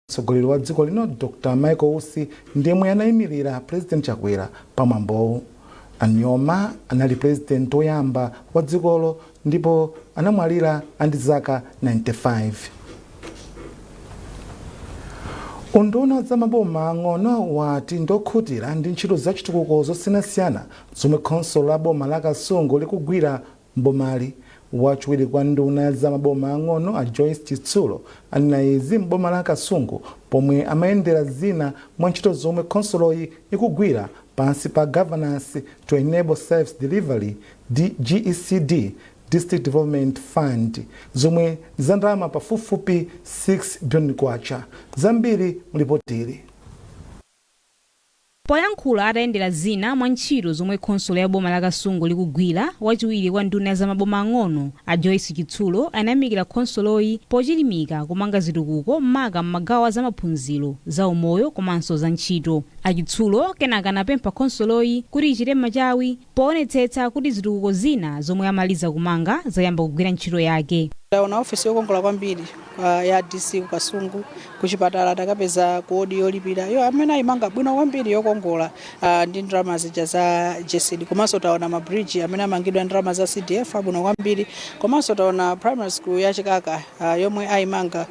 Mtsogoleri wa dziko lino Dr Michael Usi ndiyemwe anayimirira President Chakwera pamwambowu. A Nujoma anali president woyamba wa dzikolo ndipo anamwalira ali ndi zaka 95. Unduna wa zamaboma ang'ono wati ndiokhutira ndi ntchito za chitukuko zosiyanasiyana zomwe khonsolo la boma la Kasungu likugwira m'bomali. Wachiwiri kwa nduna ya zamaboma ang'ono a Joyce Chitsulo anena izi m'boma la Kasungu pomwe amayendera zina mwa ntchito zomwe khonsoloyi ikugwira pansi pa Governance to Enable Service Delivery, GECD, District Development Fund zomwe ndi za ndalama pafupifupi 6 billion kwacha. Zambiri mulipotili. Poyankhula atayendera zina mwa ntchito zomwe khonsolo ya boma la Kasungu likugwira, wachiwiri kwa nduna ya zamaboma ang'ono a Joyce Chitsulo anayamikira khonsoloyi pochilimika kumanga zitukuko maka m'magawo a zamaphunziro, za umoyo komanso za ntchito. A Chitsulo kenaka anapempha khonsoloyi kuti ichite machawi poonetsetsa kuti zitukuko zina zomwe amaliza kumanga zayamba kugwira ntchito yake. Taona ofisi yokongola kwambiri ya DC ku Kasungu. Kuchipatala takapeza wodi yolipira yo amene ayimanga bwino kwambiri, yokongola, ndi ndalama zija za GESD. Komanso taona ma bridge amene amangidwa ndalama za CDF, abwino kwambiri. Komanso taona primary school ya Chikaka, yomwe ayimanga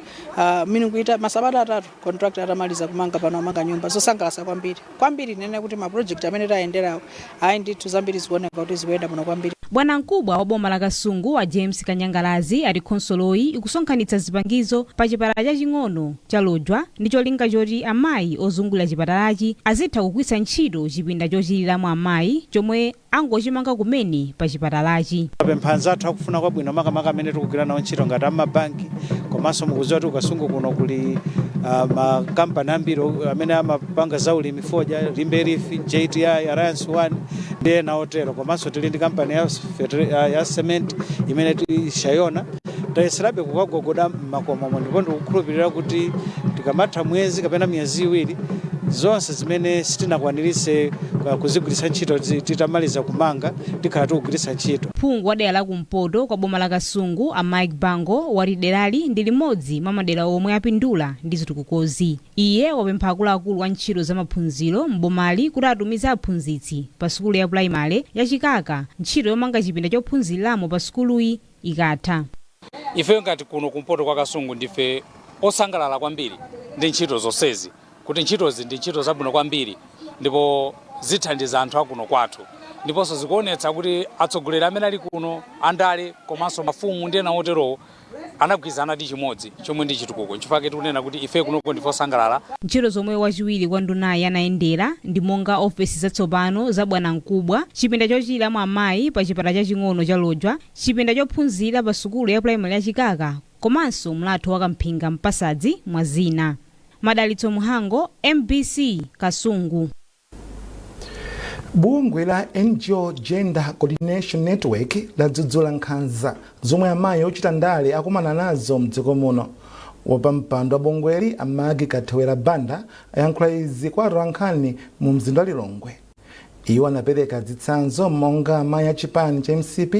milungu ita masabata 3 contractor atamaliza kumanga. Pano amanga nyumba zosangalatsa kwambiri kwambiri. Nene kuti ma project amene tayenderawo, ayi ndithu, zambiri zikuoneka kuti zikuyenda bwino kwambiri. Bwanamkubwa wa boma la Kasungu wa James Kanyangalazi ati khonsoloyi ikusonkhanitsa zipangizo pa chipatala chaching'ono cha Lojwa ndi cholinga choti amayi ozungulira chipatalachi azitha kugwiritsa ntchito chipinda chochiriramo amayi chomwe angochimanga kumene pa chipatalachi. Apempha anzathu akufuna kwabwino, makamaka amene tikugwira nawo ntchito ngati amabanki, komanso mukudziwa kuti Kasungu kuno kuli makampani ambiri amene amapanga zaulimi, fodya, Limbe Leaf, JTI, Alliance One ndi ena otero. Komanso tili ndi kampani ya cement imene tishayona. Tayeserabe kukagogoda mmakomomo, ndipo ndikukhulupirira kuti tikamatha mwezi kapena miyezi 2, zonse zimene sitinakwaniritse kuzigwiritsa ntchito titamaliza kumanga, tikhala tikugwiritsa ntchito. Phungu wa dera la kumpoto kwa boma la Kasungu a Mike Bango wati derali ndi limodzi mwa madera omwe apindula ndi zitukukozi. Iye wapempha akuluakulu a ntchito za maphunziro m'bomali kuti atumize aphunzitsi pa sukulu ya pulaimale ya Chikaka ntchito yomanga chipinda chophunziriramo pa sukuluyi ikatha. Ifeyo ngati kuno kumpoto kwa Kasungu ndife osangalala kwambiri ndi ntchito zonsezi, kuti ntchitozi ndi ntchito zabwino kwambiri ndipo zithandiza anthu akuno kwathu, ndiponso zikuonetsa kuti atsogoleri amene ali kuno, andale komanso mafumu ndi ena oterowo, anagwirizana ndi chimodzi chomwe ndi chitukuko. Nchifukwa tikunena kuti ife kunoko ndife osangalala. Ntchito zomwe wachiwiri kwa ndunayi anayendera ndi monga ofesi zatsopano za bwanamkubwa, chipinda chochiriramo amayi pa chipatala chaching'ono cha Lojwa, chipinda chophunzira pa sukulu ya pulaimali ya Chikaka komanso mlatho wa Kamphinga Mpasadzi, mwa zina. Madalitso Muhango, MBC, Kasungu. Bungwe la NGO Gender Coordination Network ladzudzula nkhanza zomwe amayi ochita ndale akumana nazo mdziko muno. Wapampando wa bungweli a Maggie Kathewera Banda ayankhula izi kwa atolankhani mu mzinda wa Lilongwe. Iwo anapereka zitsanzo monga amayi a chipani cha MCP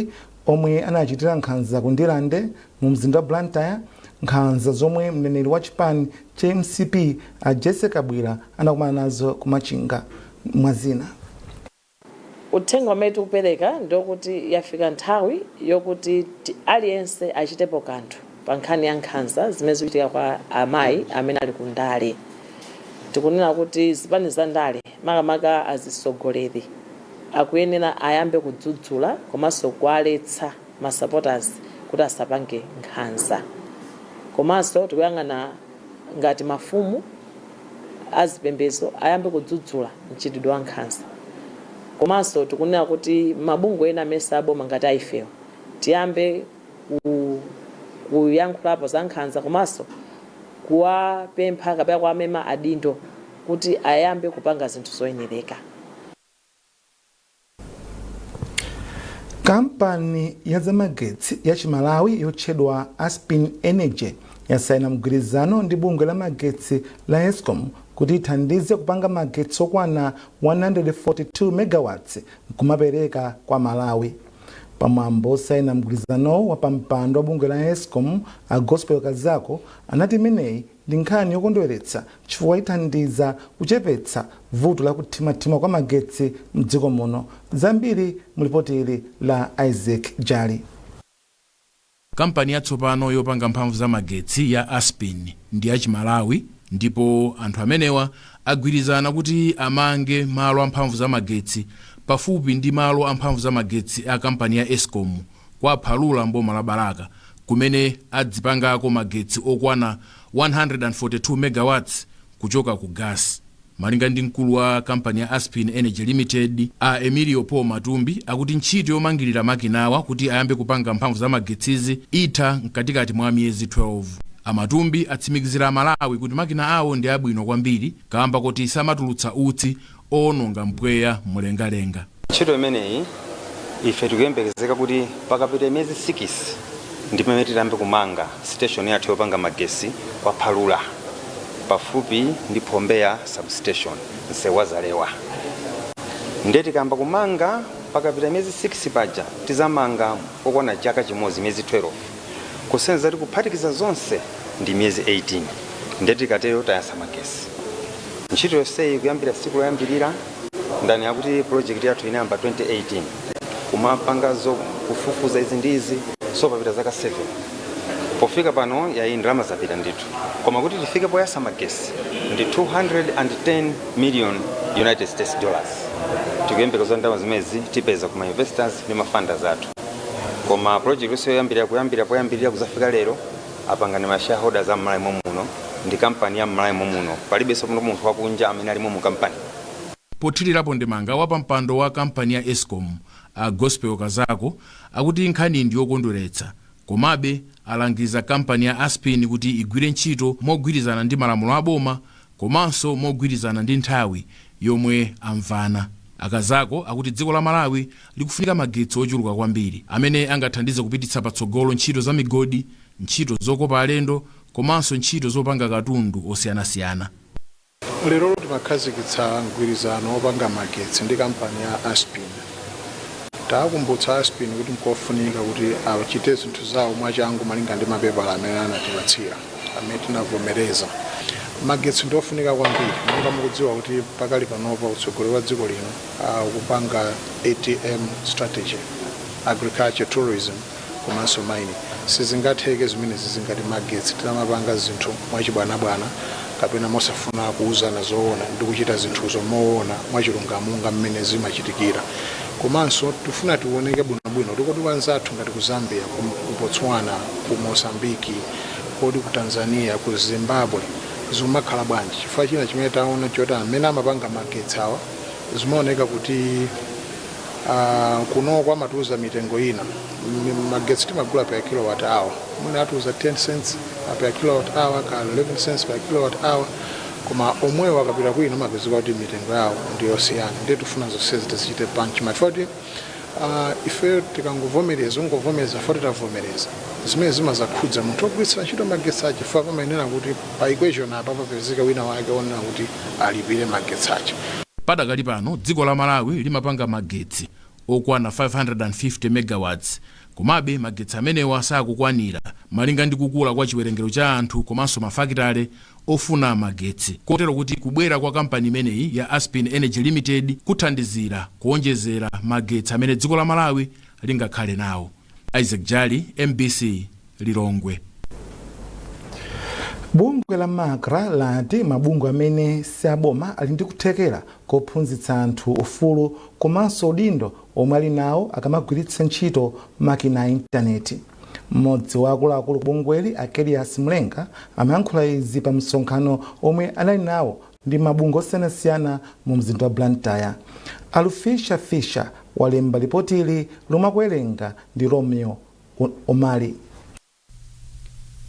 omwe anachitira nkhanza ku Ndirande mu mzinda wa Blantyre, nkhanza zomwe mneneri wa chipani cha MCP a Jessie Kabwila anakumana nazo ku Machinga, mwa zina. Uthenga umene tikupereka ndiokuti yafika nthawi yokuti aliyense achitepo kanthu pa nkhani ya nkhanza zimene zikuchitika kwa amayi amene ali ku ndale. Tikunena kuti zipani za ndale, makamaka azisogoleri, akuyenera ayambe kudzudzula komanso kuwaletsa ma supporters kuti asapange nkhanza. Komanso tikuyang'ana ngati mafumu azipembedzo ayambe kudzudzula mchitidwe wa nkhanza. Komanso tikunena kuti mabungwe ena amene saboma ngati aifewo tiyambe kuyankhulapo za nkhanza komanso kuwapempha kapena kuwamema adindo kuti ayambe kupanga zinthu zoyenereka. Kampani ya zamagetsi ya Chimalawi yotchedwa Aspin Energy yasaina mgwirizano ndi bungwe la magetsi la ESCOM kuti ithandize kupanga magetsi okwana 142 megawatts nkumapereka kwa Malawi. Pamwambo osaina mgwirizanowo, wapampando wa bungwe la ESCOM a Gospel Kazako anati imeneyi Ndi nkhani yokondweretsa chifukwa ithandiza kuchepetsa vuto la kuthimathima kwa magetsi mdziko muno. Zambiri mulipoti ili la Isaac Jali. Kampani yatsopano yopanga mphamvu za magetsi ya Aspin ndi yachimalawi, ndipo anthu amenewa agwirizana kuti amange malo amphamvu za magetsi pafupi ndi malo amphamvu za magetsi a kampani ya Escom kwa Phalula, mboma la Balaka, kumene adzipangako magetsi okwana 142 megawatts kuchoka ku gas. Malinga ndi mkulu wa kampani ya Aspin Energy Limited, a Emilio Paul Matumbi, akuti ntchito yomangirira makinawa kuti ayambe kupanga mphamvu za magetsizi itha mkatikati mwa miyezi 12. Amatumbi atsimikizira Amalawi kuti makina awo ndi abwino kwambiri kamba kuti samatulutsa utsi owononga mpweya mlengalenga. Ntchito imeneyi ife tikuyembekezeka kuti pakapita miyezi 6 ndi pamene tiyambe kumanga station yathu yopanga magesi kwa Phalula, pafupi ndi Phombeya substation, msewu wa Zalewa. Ndiye tikamba kumanga pakapita miyezi 6 paja, tizamanga okwana chaka chimodzi, miyezi 12, kusenza tikuphatikiza zonse ndi miyezi 18. Ndiye tikatero tayasa magesi. Ntchito yonseyi kuyambira tsiku loyambirira, ndani yakuti project yathu inayamba 2018, kumapanga zo kufufuza izi ndi izi, so papita zaka 7. Pofika pano yayi, ndalama zapita ndithu, koma kuti tifike poyasa magesi ndi 210 million United States dollars. Tikuyembekeza ndalama zimezi tipeza kuma investors ndi ma funders athu. Koma project yonse yoyambirira, kuyambira poyambirira kuzafika lero, apanga ndi ma shareholders a m'Malawi muno, ndi kampani ya m'Malawi muno. Palibenso muno munthu wakunja amene alimo mu kampani. Pothirirapo ndemanga, wapampando wa kampani ya Escom, a Gospel Kazako, akuti nkhani ndi yokondweretsa, komabe alangiza kampani ya Aspin kuti igwire ntchito mogwirizana ndi malamulo aboma komanso mogwirizana ndi nthawi yomwe amvana. Akazako akuti dziko la Malawi likufunika magetsi ochuluka kwambiri amene angathandize kupititsa patsogolo ntchito za migodi, ntchito zokopa alendo komanso ntchito zopanga katundu osiyanasiyana. Lero timakhazikitsa mgwirizano wopanga magetsi ndi kampani ya Aspin. Takumbutsa Aspin kuti nkofunika kuti achite zinthu zawo mwachangu malinga ndi mapepala amene anatipatsira, amene tinavomereza. Magetsi ndiofunika kwambiri. Monga mukudziwa kuti pakali panopa utsogoleri wa dziko lino ukupanga ATM strategy, agriculture, tourism komanso mining. Sizingatheke zimenezi zingati magetsi titamapanga zinthu mwachibwanabwana kapena mosafuna kuuzana zoona ndi kuchita zinthuzo moona, mwachilungamo, nga mmene zimachitikira. Komanso tifuna tioneke bwinobwino tikoti anzathu ngati ku Zambia, ku Botswana, ku Mozambiki, kodi ku Tanzania, ku Zimbabwe zimakhala bwanji? Chifukwa china chimene taona choti amene amapanga magetsi awa, zimaoneka kuti kunoko amatiuza mitengo ina. Magetsi timagula per kilowatt hour, mwina atiuza 10 cents per kilowatt hour ka 11 cents per kilowatt hour, koma omwewo akapita kwina amapezeka kuti mitengo yawo ndiyosiyana. Ndiye tifuna zonsezi tizichite benchmark kuti ife tikangovomereza, ungovomereza foti tavomereza, zimene zimazakhudza munthu ogwiritsa ntchito magetsi aja, chifukwa pamayenera kuti pa equation apa papezeka wina wake onena kuti alipire magetsi aja. Padakali pano dziko la Malawi limapanga magetsi okwana 550 megawatts, komabe magetsi amenewa sakukwanira malinga ndi kukula kwa chiwerengero cha anthu komanso mafakitale ofuna magetsi, kotero kuti kubwera kwa kampani imeneyi ya Aspin Energy Limited kuthandizira kuonjezera magetsi amene dziko la Malawi lingakhale nawo. Isaac Jali, MBC, Lilongwe. Bungwe la MACRA lati mabungwe amene si aboma ali ndi kuthekera kophunzitsa anthu ufulu komanso udindo omwe ali nawo akamagwiritsa ntchito makina a intaneti. Mmodzi wa akuluakulu ku bungweli, Akelias Mlenga, amayankhula izi pa msonkhano omwe anali nawo ndi mabungwe osiyanasiyana mu mzinda wa Blantyre. Alufisha Fisha walemba ripoti ili lomwe akuwerenga ndi Romeo Omali.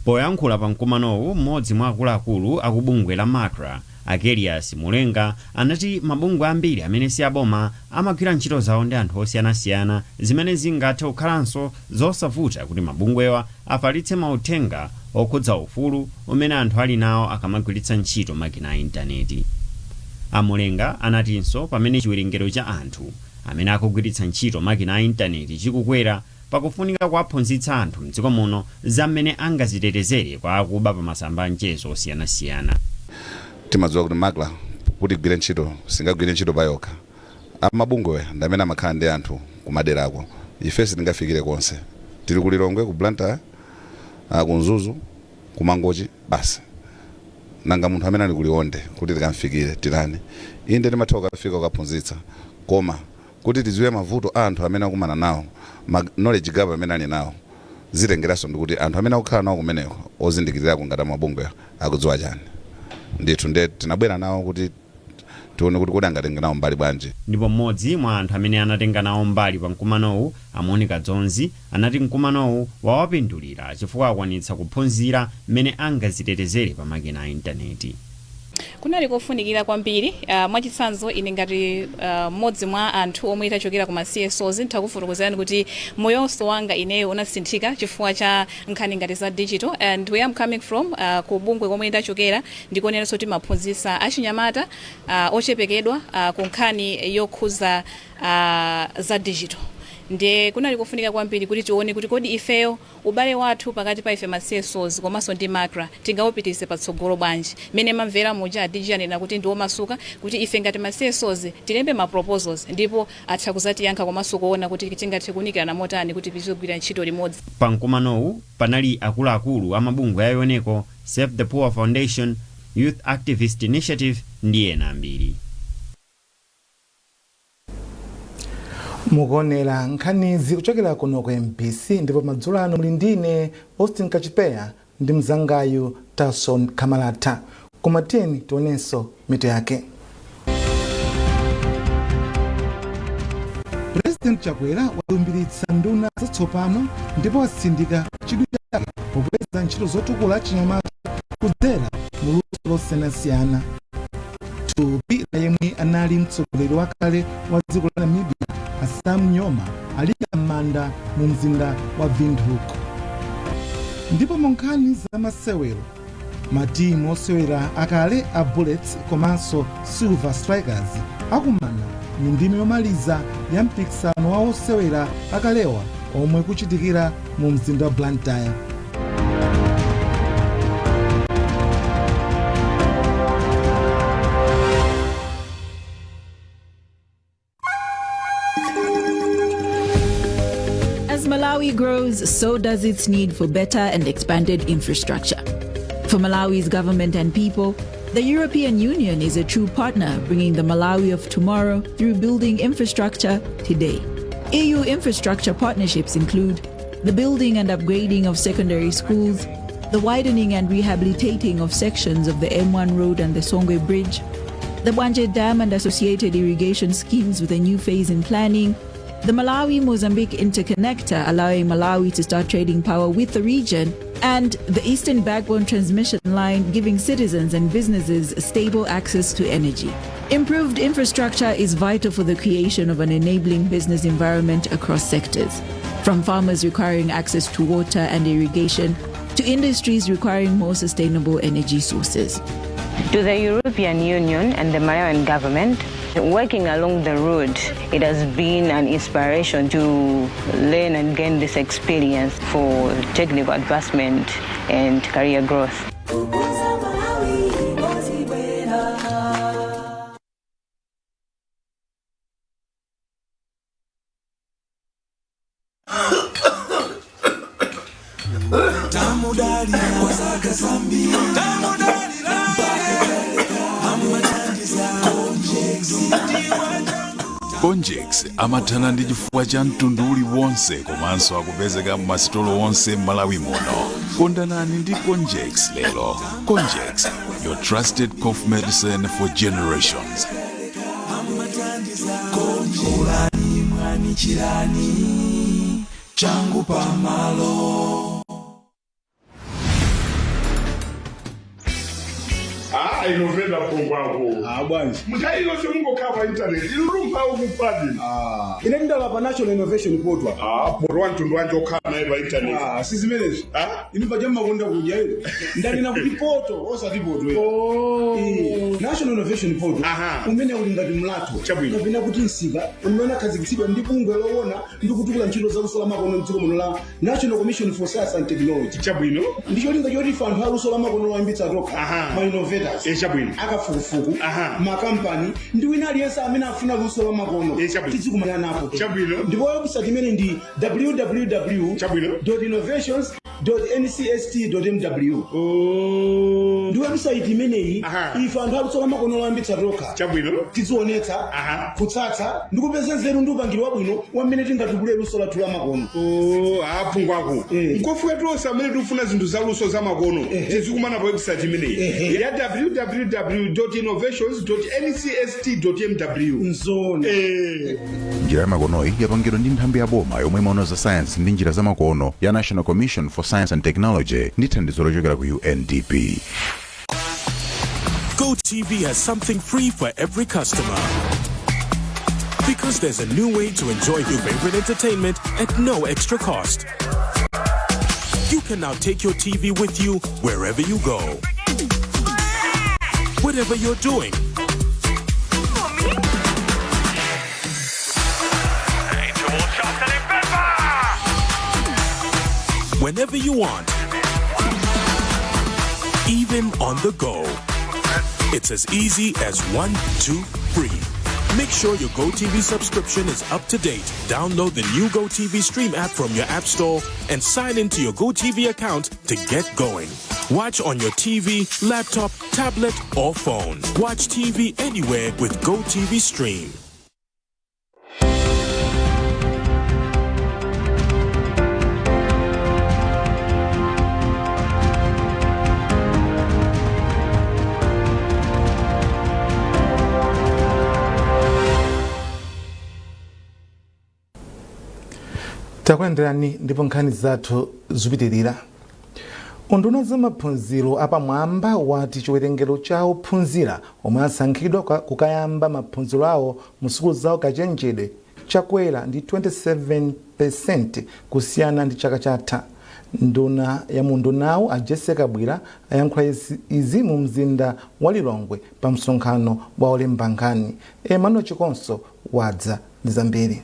Poyankhula pa mkumanowu, mmodzi mwa akuluakulu akubungwe la MACRA, Akelias Mulenga, anati mabungwe ambiri amene si aboma amagwira ntchito zawo ndi anthu osiyanasiyana, zimene zingathe kukhalanso zosavuta kuti mabungwewa afalitse mauthenga okhudza ufulu umene anthu ali nawo akamagwiritsa ntchito makina a intaneti. Amulenga anatinso pamene chiwerengero cha anthu amene akugwiritsa ntchito makina a intaneti chikukwera, pakufunika kuwaphunzitsa anthu mdziko muno za mmene angazitetezere kwa akuba pa masamba a mchezo osiyanasiyana. Timadziwa kuti MACRA kuti igwire ntchito singagwire ntchito payokha. Amabungwe ndi amene amakhala ndi anthu kumaderako. Ife sitingafikire konse. Tili ku Lilongwe, ku Blantyre, ku Mzuzu, ku Mangochi basi. Nanga munthu amene ali kuLionde kuti tikamfikire titani? Inde, timatha kukafika kukaphunzitsa, koma kuti tidziwe mavuto a anthu amene akumana nawo, ma knowledge gap amene ali nawo, zitengeranso ndikuti anthu amene akukhala nawo kumeneko ozindikirirako ngati amabungwe akudziwa chani. Ndithu ndiye tinabwera nawo kuti tione kuti kodi angatenge nawo mbali bwanji. Ndipo mmodzi mwa anthu amene anatenga nawo mbali pa mkumanowu, a Monica Dzonzi, anati mkumanowu wawapindulira chifukwa akwanitsa kuphunzira mmene angazitetezere pa makina a intaneti. Kunali kofunikira kwambiri. Mwachitsanzo ine ngati mmodzi mwa anthu omwe tachokera ku ma CSOs, nditha kuti moyonso wanga ineyo unasinthika chifukwa cha nkhani ngati za digital. And where I'm coming from, ku bungwe komwe ndachokera, ndikuoneranso timaphunzitsa achinyamata ochepekedwa ku nkhani yokhuza za digital. Ndiye kunali kofunika kwambiri kuti tione kuti kodi ifeyo ubale wathu pakati pa ife ma CSOs komanso ndi MACRA tingawupitise patsogolo bwanji. Mene mamvera muja, a DG anena kuti ndi omasuka kuti ife ngati ma CSOs tilembe ma proposals, ndipo atha kuzatiyankha komanso kuona kuti tingathe kuunikirana motani kuti tizigwira ntchito limodzi. Pa mkumanowu panali akuluakulu a mabungwe a YONECO, Save the Poor Foundation, Youth Activist Initiative ndi ena ambiri. Mukuonera nkhanizi kuchokera kuno ku MBC, ndipo madzulo ano muli ndine Austin Kachipeya ndi mzangayu Talson Kamalata. Koma tiyeni tionenso mitu yake. President Chakwera walumbiritsa nduna zatsopano ndipo watsindika chidwi chake pokweza ntchito zotukula chinyamata kudzera mu luso losiyanasiyana. Thupi la yemwe anali mtsogoleri wakale wa dziko la Namibia, Sam Nujoma, alika m'manda mu mzinda wa Windhoek. Ndipo mu nkhani za masewero, matimu osewera akale a Bullets komanso Silver Strikers akumana mu ndime yomaliza ya mpikisano wa osewera akalewa omwe kuchitikira mu mzinda wa Blantyre. As Malawi grows, so does its need for better and expanded infrastructure. For Malawi's government and people, the European Union is a true partner, bringing the Malawi of tomorrow through building infrastructure today. EU infrastructure partnerships include the building and upgrading of secondary schools, the widening and rehabilitating of sections of the M1 Road and the Songwe Bridge, the Bwanje Dam and associated irrigation schemes with a new phase in planning, the Malawi Mozambique interconnector allowing Malawi to start trading power with the region, and the Eastern Backbone Transmission Line giving citizens and businesses stable access to energy. Improved infrastructure is vital for the creation of an enabling business environment across sectors, from farmers requiring access to water and irrigation to industries requiring more sustainable energy sources. To the European Union and the Malawian government, working along the road, it has been an inspiration to learn and gain this experience for technical advancement and career growth. Tamudalira zambiri, tamudalira amathandiza Konjex. Konjex amathana ndi chifuwa cha mtundu uliwonse komanso akupezeka m'masitolo onse m'Malawi muno. Kondanani ndi Konjex lero. Konjex, your trusted cough medicine for generations. Amathandiza Konjex mwanichirani changu pamalo. Ah, inovenda pungwako. Ah, bwanji. Nthawi ilonse mungokhala pa internet ilulumpha ukupadi. Ah, ine ndidala pa National Innovation Portal. Ah, poto wa mtundu wanje okhala naye pa internet. Ah, si zimenezo. Ah, inu paja mmakonda kudya ine. Ndanena kuti poto osati poto. Oh. Eh, National Innovation Portal umene uli ngati mlatho kapena kuti msika umene unakhazikitsidwa ndi bungwe loona ndi kutukula ntchito za luso lamakono mdziko muno la National Commission for Science and Technology. Chabwino. Ndi cholinga choti ife anthu aluso lamakono loyambitsa tokha, ma innovators, chabwino, akafukufuku, makampani ndi wina aliyense amene afuna luso lamakono tizikumana napo. Chabwino. Ndipo website imene ndi www innovations ncst mw. Ndi website imeneyi ife anthu aluso lamakono loyambitsa tokha chabwino tizionetsa, kutsatsa ndi kupeza nzeru ndi upangiri wabwino wamene tingatukule luso lathu lamakono. Aphungu ako, nkofuka tonse amene tikufuna zinthu za luso za makono tizikumana pa website imeneyi ya www innovations ncst mw. Nzona. Njira ya makonoyi yapangidwa ndi nthambi ya boma yomwe imaona za sayansi ndi njira za makono ya National Commission for Science and Technology ndi thandizo lochokera ku UNDP. GoTV has something free for every customer. Because there's a new way to enjoy your favorite entertainment at no extra cost. You can now take your TV with you wherever you go. Whatever you're doing. Whenever you want. Even on the go. It's as easy as one, two, three. Make sure your GoTV subscription is up to date. Download the new GoTV Stream app from your app store and sign into your GoTV account to get going. Watch on your TV, laptop, tablet, or phone. Watch TV anywhere with GoTV Stream. Takulandirani ndipo nkhani zathu zikupitirira. Unduna za maphunziro apamwamba wati chiwerengero cha ophunzira omwe asankhidwa kukayamba maphunziro awo mu sukulu zawo kachenjede chakwera ndi 27% kusiyana ndi chaka chatha. Nduna ya mundunawo a Jessie Kabwila ayankhula izi mu mzinda wa Lilongwe pa msonkhano wa olemba nkhani. Emmanuel Chikonso wadza ndi zambiri.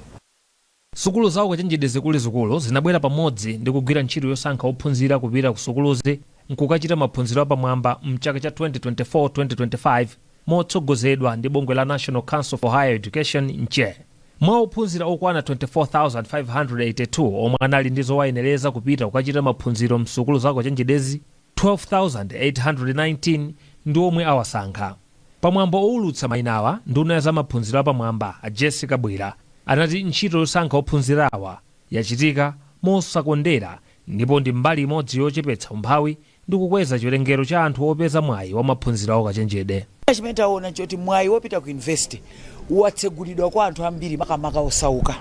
Sukulu zawo kachenjede zikuluzikulu zinabwera pamodzi ndi kugwira ntchito yosankha ophunzira kupita ku sukuluzi nkukachita maphunziro apamwamba mchaka cha 2024-2025 motsogozedwa ndi bungwe la National Council for Higher Education, NCHE. Mwa ophunzira okwana 24,582 omwe anali ndi zowayenereza kupita kukachita maphunziro msukulu zawo kachenjedezi, 12,819 ndi omwe awasankha. Pamwambo owulutsa mayinawa, nduna ya zamaphunziro apamwamba a Jessie Kabwila anati ntchito yosankha ophunzirawa yachitika mosakondera ndipo ndi mbali imodzi yochepetsa umphawi ndi kukweza chiwerengero cha anthu opeza mwayi wa maphunziro awo kachenjede. Chimene taona choti mwayi wopita ku university watsegulidwa kwa anthu ambiri, makamaka osauka,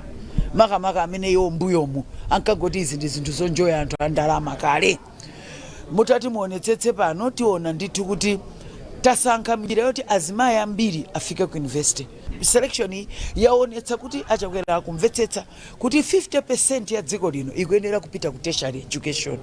makamaka amene iwo mbuyomu ankangoti izi ndi zinthu zonjoya anthu andalama kale. Mutati muonetsetse pano, tiona ndithu kuti tasankha njira yoti azimayi ambiri afike ku university. Selection iyi yaonetsa kuti aChakwera akumvetsetsa kuti 50% ya dziko lino ikuyenera kupita ku tertiary education.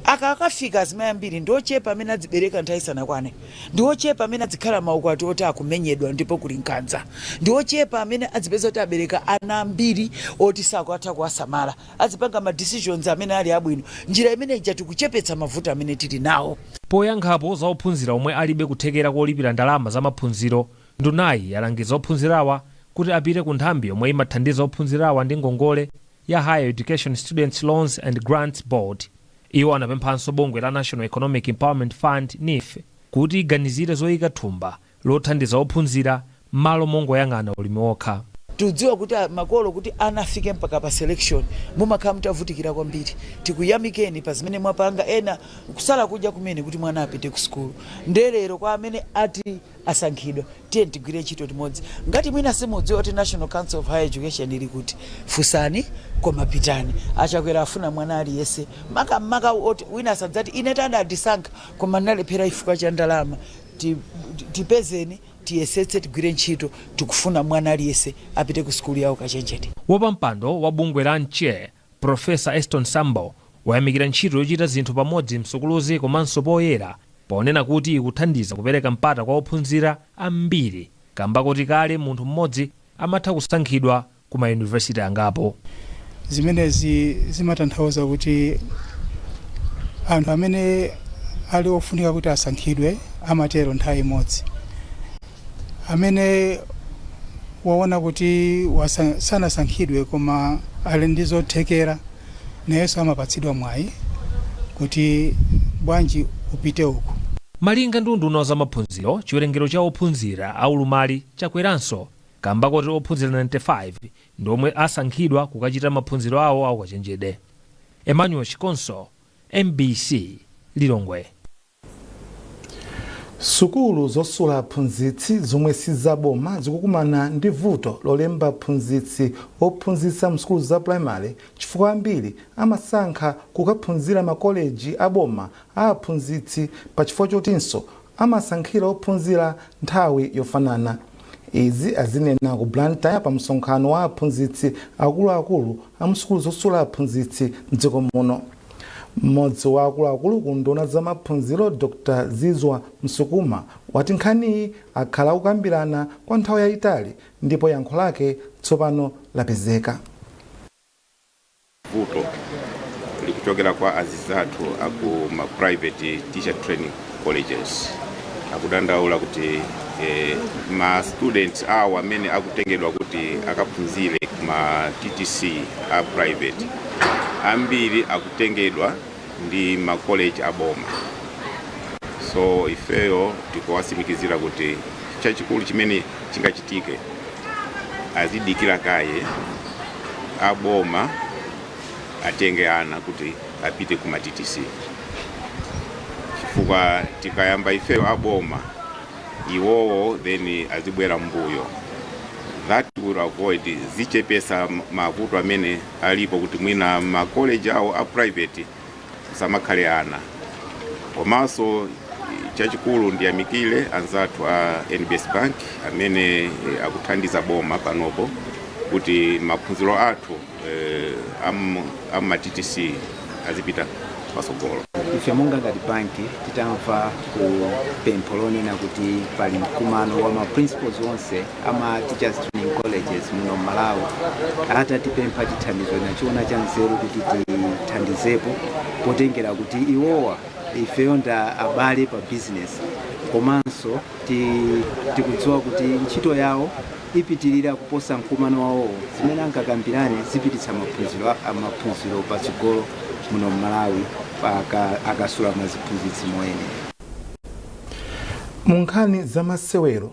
Aka akafika azimayi ambiri, ndi ochepa amene adzibereka nthawi isanakwane, ndi ochepa amene adzikhala maukwati oti akumenyedwa ndipo kuli nkhanza, ndi ochepa amene adzipeza kuti abereka ana ambiri oti sakutha kuwasamala, adzipanga ma decisions amene ali abwino. Njira imene ija tikuchepetsa mavuto amene tili nawo. Poyankhapo za ophunzira omwe alibe kuthekera kolipira ndalama za maphunziro, ndunayi yalangiza ophunzirawa kuti apite ku nthambi yomwe imathandiza ophunzirawa ndi ngongole ya Higher Education Students Loans and Grants Board. Iwo anapemphanso bungwe la National Economic Empowerment Fund, NEEF, kuti iganizire zoyika thumba lothandiza ophunzira m'malo mongoyang'ana ulimi wokha. Tikudziwa kuti makolo, kuti ana afike mpaka pa selection, mumakhala mutavutikira kwambiri. Tikuyamikeni pa zimene mwapanga, ena kusala kudya kumene kuti mwana apite ku sukulu. Ndelero kwa amene ati asankhidwa, tiye tigwire ntchito limodzi. Ngati mwina simudziwa kuti National Council of Higher Education ili kuti, funsani, koma pitani. AChakwera afuna mwana aliyense, makamaka oti wina asadzati ine tanadisankha koma ndinalephera chifukwa cha ndalama. Tipezeni, tiyesetse, tigwire ntchito. Tikufuna mwana aliyense apite ku sukulu yawo kachenjede. Wapampando wa bungwe la NCHE, Profesa Eston Sambo, wayamikira ntchito yochita zinthu pamodzi msukuluzi komanso poyera. Ponena kuti ikuthandiza kupereka mpata kwa ophunzira ambiri, kamba kuti kale munthu mmodzi amatha kusankhidwa ku mayunivesiti angapo. Zimenezi zimatanthauza kuti anthu amene ali ofunika kuti asankhidwe amatero nthawi imodzi. Amene waona kuti sanasankhidwe koma ali ndi zothekera, nayenso amapatsidwa mwayi kuti bwanji upite uku. Malinga ndi unduna wa zamaphunziro, chiwerengero cha ophunzira aulumali chakweranso, kamba kuti ophunzira 95 ndi omwe asankhidwa kukachita maphunziro awo aukachenjede. Emmanuel Chikonso, MBC, Lilongwe. Sukulu zosula aphunzitsi zomwe sizaboma zikukumana ndi vuto lolemba aphunzitsi ophunzitsa msukulu za primary, chifukwa ambiri amasankha kukaphunzira makoleji aboma a aphunzitsi, pachifukwa chotinso amasankhira ophunzira nthawi yofanana. Izi azinena ku Blantyre pa msonkhano wa aphunzitsi akuluakulu a msukulu zosula aphunzitsi mdziko muno. Mmodzi wa akuluakulu ku nduna za maphunziro, Dr Zizwa Msukuma, wati nkhaniyi akhala akukambirana kwa nthawi yayitali ndipo yankho lake tsopano lapezeka. Vuto likuchokera kwa azizathu aku ma private teacher training colleges. Akudandaula kuti ma students awo amene akutengedwa kuti akaphunzire ma TTC a private, ambiri akutengedwa ndi ma college aboma. So ifeyo tikuwatsimikizira kuti chachikulu chimene chingachitike, azidikira kaye aboma atenge ana kuti apite ku ma TTC, chifukwa tikayamba ifeyo aboma, iwowo then azibwera mbuyo. That will avoid, zichepesa mavuto amene alipo kuti mwina ma college awo a private samakhale ana. Komanso chachikulu, ndiyamikire anzathu a NBS Bank amene akuthandiza boma panopo kuti maphunziro athu ama TTC azipita pasogolo. Ife monga ngati banki, titamva ku pempho lonena kuti pali mkumano wa ma principals onse ama teachers training colleges muno Malawi, atatipempha chithandizo, nachiona cha nzeru kuti tithandizepo, potengera kuti iwowa ifeyo nda abale pa business, komanso tikudziwa kuti ntchito yawo ipitirira kuposa mkumano wawowo. Zimene angakambirane zipititsa maphunziro patsogolo muno Malawi, akasula maziphunzitsi moyenera. Mu nkhani zamasewero,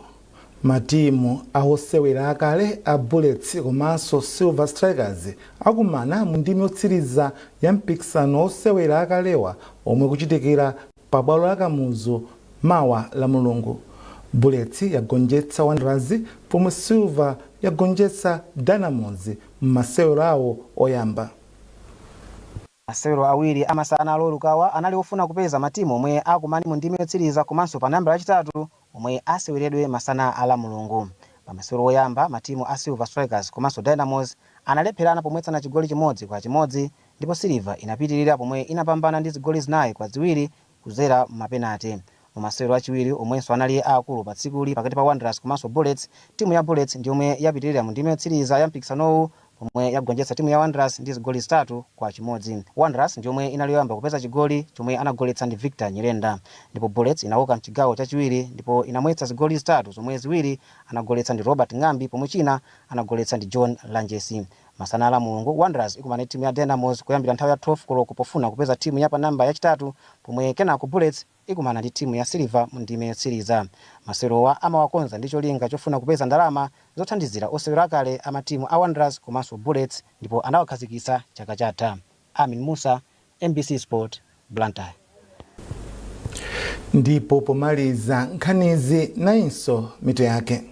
matimu a osewera akale a Bullets komanso Silver Strikers akumana mu ndime yotsiriza ya mpikisano osewera akalewa omwe kuchitikira pabwalo la Kamuzu mawa la Mulungu. Bullets yagonjetsa Wanderers, pomwe Silver yagonjetsa Dynamos m'masewero awo oyamba. Masewero awiri amasana alowerukawa anali ofuna kupeza matimu omwe akumane mu ndime yotsiriza komanso pa nambala yachitatu, omwe aseweredwe masana ala Mulungu. Pa masewero oyamba, matimu a Silver Strikers komanso Dynamos analepherana pomwetsana chigoli 1-1, ndipo Silver inapitirira pomwe inapambana ndi zigoli 4-2 kudzera mapenati. Mu masewero achiwiri, omwenso anali aakulu pa tsikuli, pakati pa Wanderers komanso Bullets, timu ya Bullets ndi yomwe yapitirira mu ndime yotsiriza ya mpikisanowu pomwe yagonjetsa timu ya Wanderers ndi zigoli 3-1. Wanderers ndi yomwe inali yoyamba kupeza chigoli, chomwe anagoletsa ndi Victor Nyirenda, ndipo Bullets inauka mchigawo chachiwiri ndipo inamwetsa zigoli zitatu, zomwe ziwiri anagoletsa ndi Robert Ng'ambi pomwe china anagoletsa ndi John Lanjesi. Masana la Mulungu, Wanderers ikumana ndi timu ya Dynamos kuyambira nthawi ya 12 koloko pofuna kupeza timu ya pa namba yachitatu, pomwe kenako Bullets ikumana ndi timu ya Silver mu ndime yotsiriza. Masewerowa amawakonza ndi cholinga chofuna kupeza ndalama zothandizira osewera akale a matimu a Wanderers komanso Bullets, ndipo anawakhazikitsa chaka chatha. Amin Musa, MBC Sport, Blantyre. Ndipo pomaliza nkhanizi, nayinso mitu yake.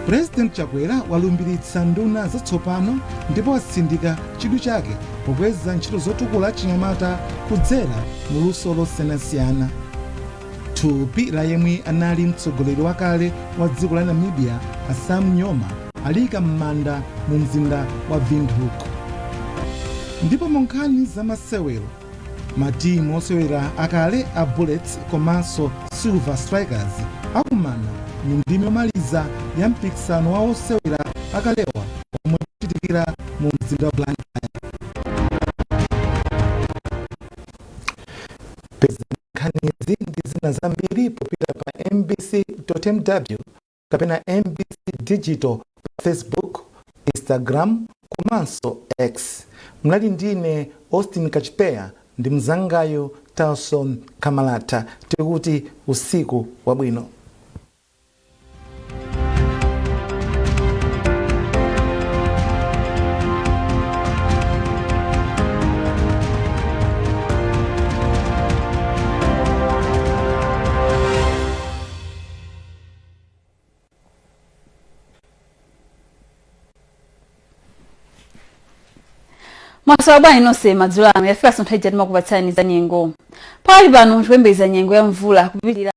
President Chakwera walumbiritsa nduna zatsopano ndipo watsindika chidwi chake pokweza ntchito zotukula chinyamata kudzera mu luso losiyanasiyana. Thupi la yemwe anali mtsogoleri wakale wa dziko la Namibia, a Sam Nujoma, aliyika m'manda mu mzinda wa Windhoek. Ndipo mu nkhani zamasewero, Matimu osewera akale a Bullets komanso Silver Strikers akumana mu ndime yomaliza ya mpikisano wa osewera akalewa omwe uchitikira mu mzinda wa Blantyre. Peza nkhanizi ndi zina zambiri popita pa mbc.mw kapena MBC Digital pa Facebook, Instagram komanso X. Mnali ndine Austin Kachipeya ndi mzangayo Talson Kamalata, tikuti usiku wabwino. Mwaswera bwanji nonse madzulo ano? Yafikanso nthawi ija timakupatsani za nyengo. Pakali pano tikuyembekeza nyengo ya mvula kupitirira.